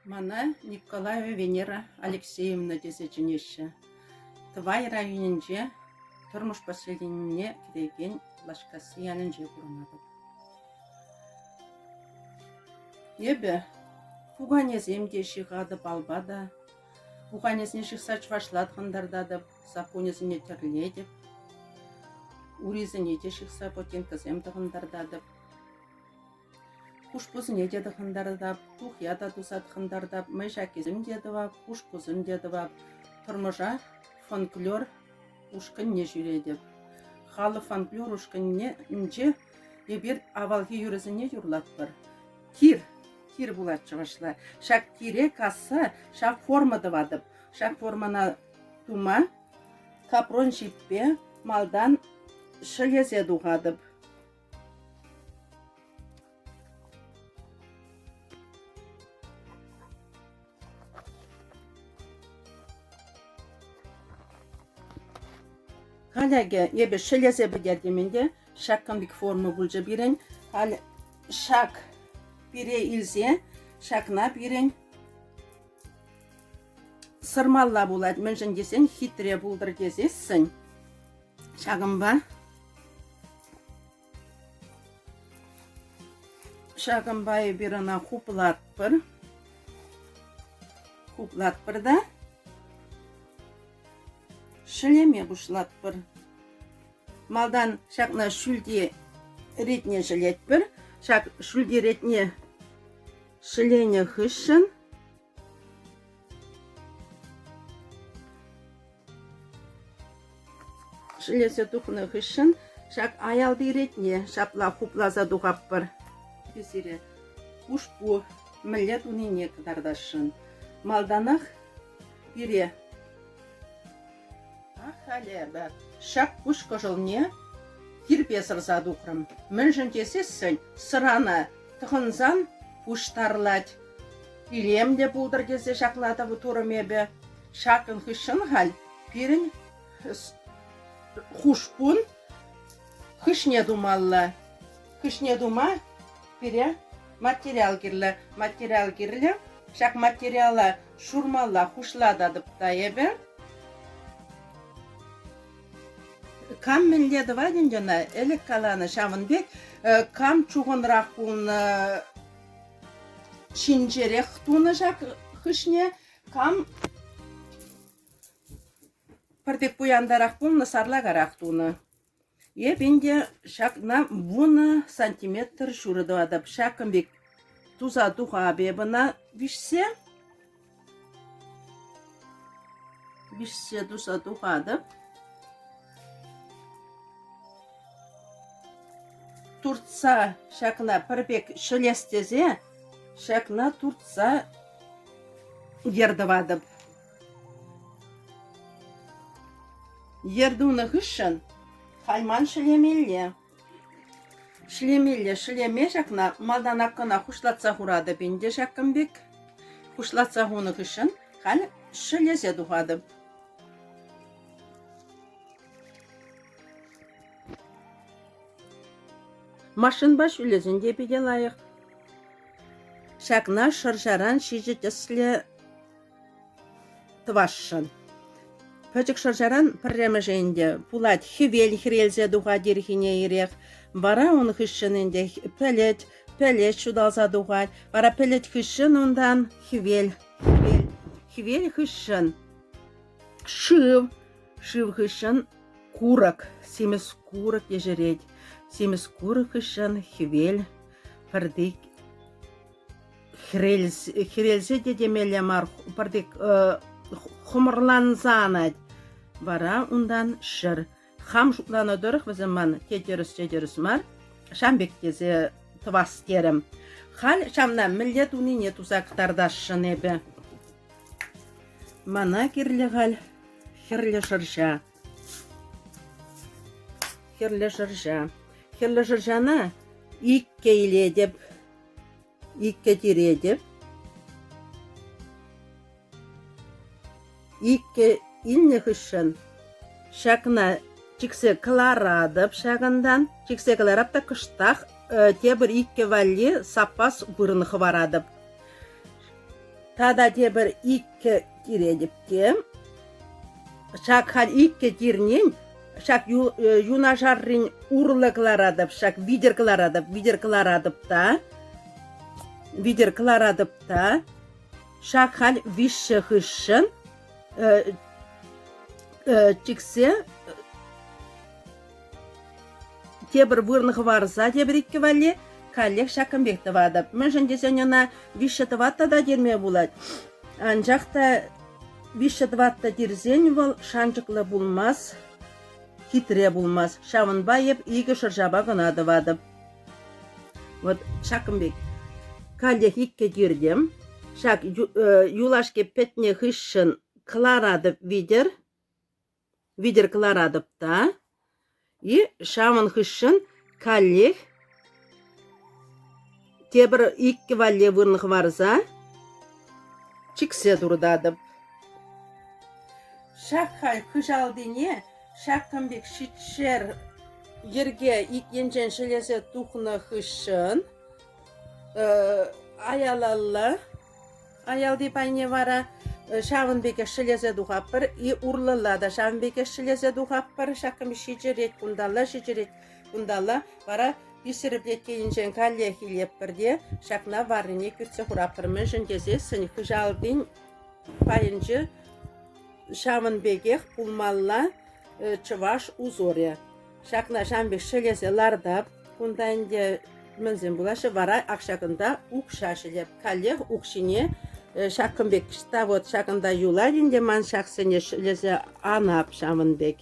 Мана Николаева Венера Алексеевна тесе чӗнеҫҫӗ. Тӑвай районӗнче Тӑрмӑш поселенине кӗрекен Лачкасси ялӗнче пурӑнатӑп. Эпӗ пуканесем те ҫыхатӑп алпа та, пуканесене ҫыхса чӑвашла тӑхӑнтартатӑп, саппунӗсене тӗрлетӗп, урисене те ҫыхса ботинкӑсем тӑхӑнтартатӑп. Хушпусене те тӑхӑнтартап, тухья та туса тӑхӑнтартап, мӑйҫаккисем те тӑвап, хушпусем те тӑвап. Тӑрмӑша фольклор ушкӑнне ҫӳретӗп. Халӑх фольклор ушкӑнӗнче эпир авалхи юрӑсене юрлатпӑр. Тир, тир пулать чӑвашла. Ҫак тире касса ҫак форма тӑватӑп. Ҫак формӑна тума капрон ҫиппе малтан ҫӗлесе тухатӑп. Халь акӑ эпӗ ҫӗлесе пӗтертӗм ӗнтӗ. Ҫакӑн пек форма пулчӗ пирӗн. Халь ҫак пире илсе ҫакна пирӗн сӑрмалла пулать. Мӗншӗн тесен хитре пултӑр тесессӗн ҫакӑнпа Ҫакӑнпа эпир ӑна хуплатпӑр. Хуплатпӑр та ҫӗлеме пуҫлатпӑр. Малтан ҫакна ҫӳлти ретне ҫӗлетпӗр. Ҫак ҫӳлти ретне ҫӗленӗ хыҫҫӑн Ҫӗлесе тухнӑ хыҫҫӑн ҫак аялти ретне ҫапла хупласа тухатпӑр. Сире хушпу мӗнле тунине кӑтартасшӑн. Малтанах пире халӗ эпӗ ҫак пуҫ кӑшӑлне тирпе сӑрса тухрӑм. Мӗншӗн тесессӗн сӑрана тӑхӑнсан пуҫ тарлать. Илемлӗ пултӑр тесе ҫакна турӑм эпӗ. Ҫакӑн хыҫҫӑн халь пирӗн хушпун хыҫне тумалла. Хыҫне тума пире материал кирлӗ. Материал кирлӗ. Ҫак материала ҫурмалла хуҫлататӑп та эпӗ. Кам мӗнле тӑвать ӗнтӗ ӑна, ӗлӗк каланӑ ҫавӑн пек, кам чухӑнрах пулнӑ ҫинҫерех тунӑ ҫак хыҫне, кам пӗртек пуянтарах пулнӑ, сарлакарах тунӑ. Эп ӗнтӗ ҫакна 10 сантиметр ҫурӑ тӑватӑп. Ҫакӑн пек туса тухап эп ӑна виҫсе. Виҫсе туса тухатӑп. Туртса ҫакна пӗр пек ҫӗлес тесе ҫакна туртса йӗр тӑватӑп. Йӗр тунӑ хыҫҫӑн халь ман ҫӗлемелле. Ҫӗлемелле, ҫӗлеме ҫакна малтанах кӑна хуҫлатса хуратӑп ӗнтӗ ҫакӑн пек. Хуҫлатса хунӑ хыҫҫӑн халь ҫӗлесе тухатӑп. Машинпа ҫӳлесен те питӗ лайӑх. Ҫакна шӑрҫаран ҫичӗ тӗслӗ тӑвасшӑн. Пӗчӗк шӑрҫаран пӗрремӗшӗ ӗнтӗ пулать хӗвел хӗрелсе тухать ирхине ирех. Вара ун хыҫҫӑн ӗнтӗ пӗлӗт, пӗлӗт ҫуталса тухать. Вара пӗлӗт хыҫҫӑн унтан хӗвел, хӗвел, хӗвел хыҫҫӑн шыв, шыв хыҫҫӑн курӑк, симӗс курӑк ешерет. Симӗс курӑк хыҫҫӑн хӗвел пӗртик хӗрелсе те темелле мар, пӗртик хӑмӑрланса анать. Вара унтан ҫӗр. Хам шутланӑ тӑрӑх вӗсем ман те тӗрӗс, те тӗрӗс мар, ҫам пек тесе тӑвас терӗм. Халь ҫавна мӗнле тунине туса кӑтартасшӑн эпӗ. Мана кирлӗ халь хӗрлӗ шӑрҫа. Хӗрлӗ шӑрҫа. Хӗрлӗ шӑрҫана икке илетӗп. Иккӗ тиретӗп. Иккӗ илнӗ хыҫҫӑн ҫакна чиксе кӑларатӑп ҫакӑнтан. Чиксе кӑларап та кӑштах тепӗр иккӗ валли саппас вырӑн хӑваратӑп. Тата тепӗр иккӗ тиретӗп те. Ҫак халь иккӗ тирнин ҫак юнашаррин урлӑ кӑларатӑп, ҫак витӗр кӑларатӑп, витӗр кӑларатӑп та, витӗр кӑларатӑп та, ҫак халь виҫҫӗ хыҫҫӑн чиксе тепӗр вырӑн хӑварса тепӗр иккӗ валли каллех ҫакӑн пек тӑватӑп. Мӗншӗн тесен ӑна виҫҫӗ-тӑватта та тирме пулать. Анчах та виҫҫӗ-тӑватта тирсен вӑл шанчӑклӑ пулмасть, хитре пулмасть. Ҫавӑнпа эп икӗ шӑрҫапа кӑна тӑватӑп. Вот ҫакӑн пек. Каллех иккӗ тиртӗм. Ҫак юлашки пӗтнӗ хыҫҫӑн кӑларатӑп витӗр. Витӗр кӑларатӑп та и ҫавӑн хыҫҫӑн каллех тепӗр иккӗ валли вырӑн хӑварса чиксе туртатӑп. Ҫак халь хыҫалтине ҫакӑн пек ҫичшер йӗрке ик енчен ҫӗлесе тухнӑ хыҫҫӑн аялалла Аялти пайне вара ҫавӑн пекех ҫӗлесе тухатпӑр и урлӑлла та ҫавӑн пекех ҫӗлесе тухатпӑр. Ҫакӑн ҫичӗ рет кунталла, ҫичӗ рет кунталла. Вара писӗрӗплеткенӗнчен каллех илетпӗр те ҫакна варрине кӳртсе хуратпӑр. Мӗншӗн тесессӗн хыҫалтин пайӗнче ҫавӑн пекех пулмалла чӑваш узорӗ. Ҫакна ҫавӑн пек ҫӗлесе лартап. Кунта ӗнтӗ мӗнсем пулаҫҫӗ? Вара ак ҫакӑнта укҫа ҫӗлеп. Каллех укҫине ҫакӑн пек та вот ҫакӑнта юлать ӗнтӗ ман ҫаксене ҫӗлесе анап ҫавӑн пек.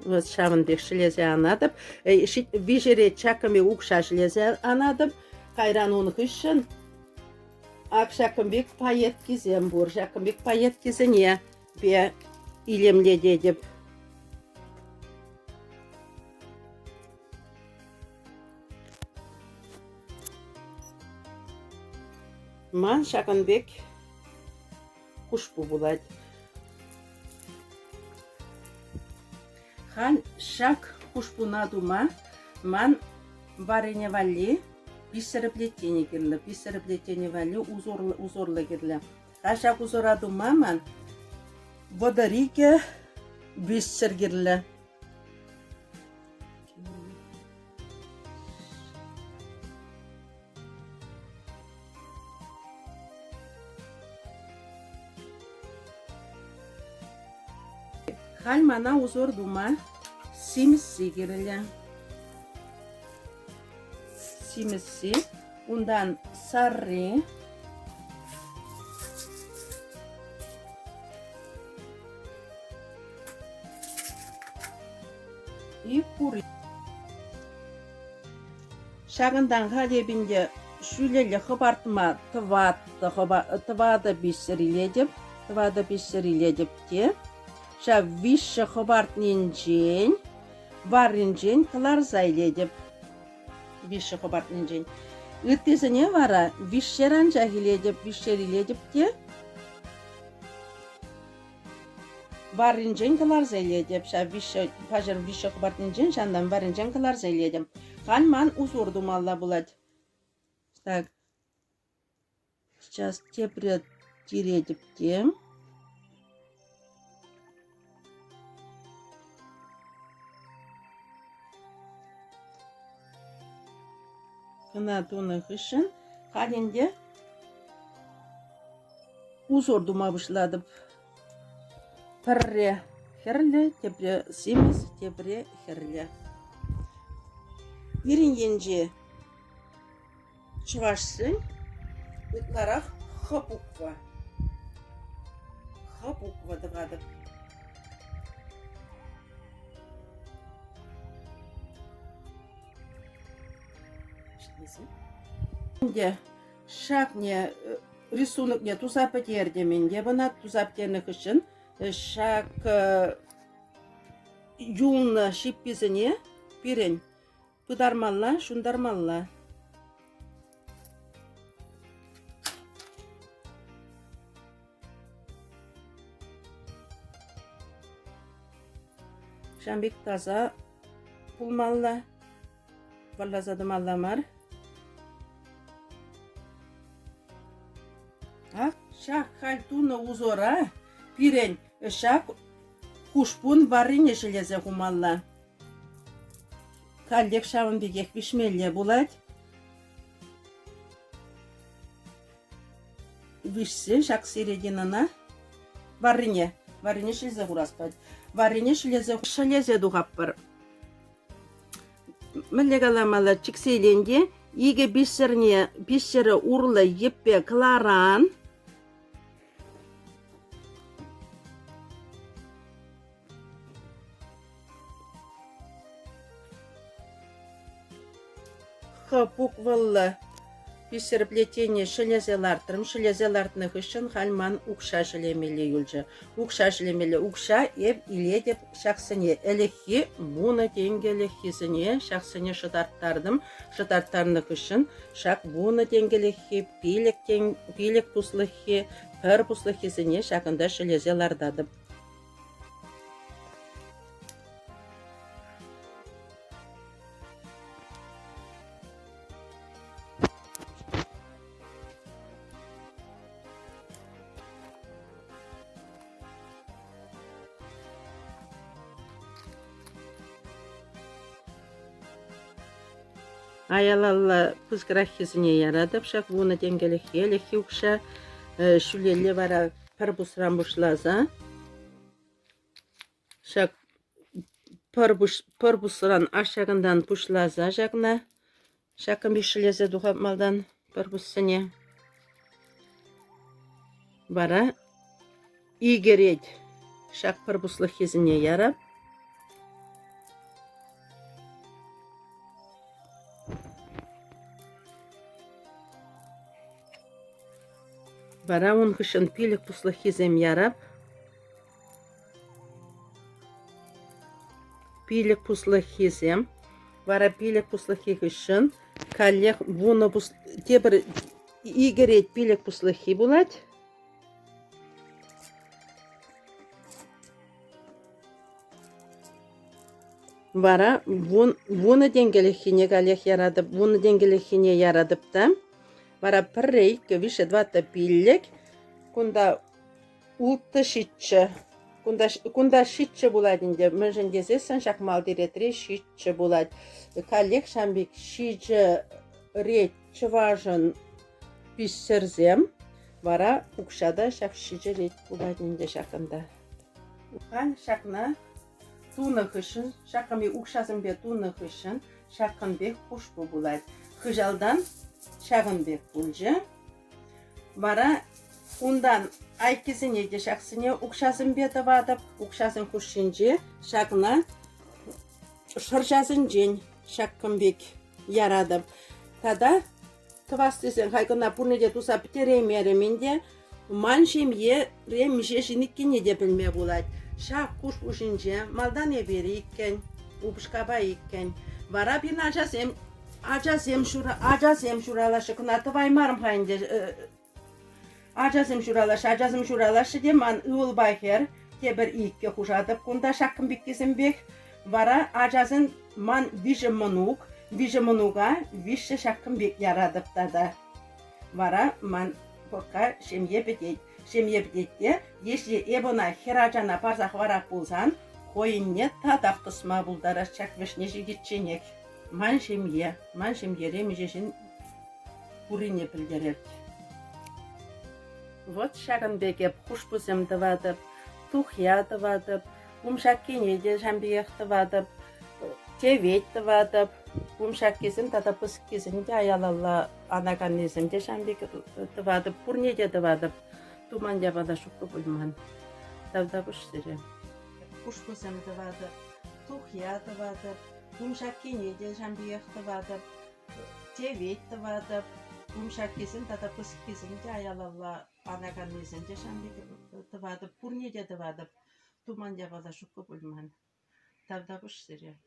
Вот ҫавӑн пек ҫӗлесе анатӑп. Виҫӗ рет ҫакӑн пек укҫа ҫӗлесе анатӑп. Кайран ун хыҫҫӑн ак ҫакӑн пек пайеткисем пур. Ҫакӑн пек пайеткисене пе илемлететӗп. Ман ҫакӑн пек хушпу пулать. Халь ҫак хушпуна тума ман варене валли писӗрӗплетени кирлӗ. Писӗрӗплетени валли узорлӑ кирлӗ. А ҫак узора тума ман 32 бисер кирлӗ. Халь мана узор тума симӗсси кирлӗ. Симӗсси, унтан сарри. И хури. Ҫакӑнтан халь эп ӗнтӗ ҫӳлелле хӑпартма тӑваттӑ тӑватӑ бисер илетӗп, тӑватӑ бисер илетӗп те ҫав виҫҫӗ хӑпартнинчен варринчен кӑларса илетӗп. Виҫҫӗ хӑпартнинчен. Ыттисене вара виҫшер анчах илетӗп, виҫшер илетӗп те Варринчен кӑларса илетӗп ҫав виҫҫӗ, паҫӑр виҫҫӗ хӑпартнинчен ҫантан варринчен кӑларса илетӗп. Халь ман узор тумалла пулать. Так. Сейчас тепре тиретӗп те. Кӑна тунӑ хыҫҫӑн халь ӗнтӗ узор тума пуҫлатӑп. Пӗрре хӗрлӗ, тепре симӗс, тепре хӗрлӗ. Пирӗн енче чӑвашсен ытларах Х буква. Х буква тӑватӑп. Ӗнтӗ ҫакне рисунокне туса пӗтертӗм ӗнтӗ ӑна туса пӗтернӗ хыҫҫӑн ҫак юлнӑ ҫипписене пирӗн пытармалла, ҫунтармалла. Ҫавӑн пек таса пулмалла. Вӑрласа тӑмалла мар. Ах, ҫак халь тунӑ узора пирӗн ҫак хушпун варрине ҫӗлесе хумалла. Каллех ҫавӑн пекех виҫмелле пулать. Виҫсе ҫак серединӑна варрине, варрине ҫӗлесе хурас пулать. Варрине ҫӗлесе ҫӗлесе тухатпӑр. Мӗнле каламалла, чиксе илен те икӗ пиҫсӗрне пиҫсӗрӗ урлӑ йӗппе кӑларан. Х буквӑллӑ писӗрплетение ҫӗлесе лартрӑм. Ҫӗлесе лартнӑ хыҫҫӑн халь ман укҫа ҫӗлемелле юлчӗ. Укҫа ҫӗлемелле. Укҫа эп илетӗп ҫаксене. Ӗлӗкхи вунӑ тенкӗлӗххисене ҫаксене шӑтарттартӑм. Шӑтарттарнӑ хыҫҫӑн ҫак вунӑ тенкӗлӗххи, пилӗк тен, пилӗк пуслӑххи, пӗр пуслӑххисене ҫакӑнта ҫӗлесе лартатӑп. Аялалла пысӑкраххисене яратӑп ҫак вунӑ тенкӗлӗх ӗлӗкхи укҫа. Ҫӳлелле вара пӗр пусран пуҫласа ҫак пӗр пуҫ пӗр пусран аш ҫакӑнтан пуҫласа ҫакна ҫакӑн пек ҫӗлесе тухап малтан пӗр пуссене. Вара икӗ рет ҫак пӗр пуслӑххисене ярап. Вара ун хыҫҫӑн пилӗк пуслӑххисем ярап. Пилӗк пуслӑххисем. Вара пилӗк пуслӑххи хыҫҫӑн каллех вунӑ пус тепӗр икӗ рет пилӗк пуслӑххи пулать. Вара вунӑ тенкӗлӗххине каллех яратӑп, вунӑ тенкӗлӗххине яратӑп та вара пӗрре, иккӗ, виҫҫӗ, тӑваттӑ, пиллӗк. Кунта улттӑ, ҫиччӗ. Кунта, кунта ҫиччӗ пулать ӗнтӗ. Мӗншӗн тесессӗн ҫак малти ретре ҫиччӗ пулать. Каллех ҫавӑн пек ҫичӗ рет чӑвашӑн пиҫсӗрсем. Вара укҫа та ҫак ҫичӗ рет пулать ӗнтӗ ҫакӑнта. Халь ҫакна тунӑ хыҫҫӑн, ҫакӑн пек укҫасемпе тунӑ хыҫҫӑн ҫакӑн пек хушпу пулать. Хыҫалтан ҫакӑн пек пулчӗ. Вара унтан айккисене те ҫаксене укҫасемпе тӑватӑп. Укҫасен хушшинче ҫакна шӑрҫасенчен ҫакӑн пек яратӑп. Тата тӑвас тесен хай кӑна пурне те туса пӗтереймерӗм ӗнтӗ. Ман ҫемьере миҫе ҫын иккенне те пӗлме пулать. Ҫак куҫ пуҫӗнче малтан эпир иккӗн, упӑшкапа иккӗн. Вара пирӗн ачасем ачасем ҫура ачасем ҫуралаҫҫӗ. Кӑна тӑваймарӑм-ха ӗнтӗ. Ачасем ҫуралаҫҫӗ, ачасем ҫуралаҫҫӗ те ман ывӑлпа хӗр тепӗр иккӗ хушатӑп кунта ҫаккӑн пеккисемпех. Вара ачасен ман виҫӗ мӑнук, виҫӗ мӑнука виҫҫӗ ҫаккӑн пек яратӑп тата. Вара ман пока ҫемье пӗтет. Ҫемье пӗтет те, если эп ӑна хӗр ачана парса хӑварап пулсан, хӑйӗнне татах тӑсма пултарать ҫак вӗҫне ҫитичченех. Ман ҫемье, ман ҫемьере миҫе ҫын пуррине пӗлтерет. Вӑт ҫакӑн пек эп хушпусем тӑватӑп, тухья тӑватӑп, кумшаккине те ҫам пекех тӑватӑп, тевет тӑватӑп. Кумшаккисем тата пысӑккисем те аялалла анаканнисем те ҫам пек тӑватӑп. Пурне те тӑватӑп. Туман япала ҫуккӑ пуль ман. Тавтапуҫ сире. Хушпусем тӑватӑп, тухья тӑватӑп, кумшаккине те ҫам пекех тӑватӑп. Тевет тӑватӑп. Кумшаккисем тата пысӑккисем те аялалла анаканнисем те ҫавӑн пек тӑватӑп. Пурне те тӑватӑп. Туман япала ҫуккӑ пуль ман. Тавтапуҫ сире.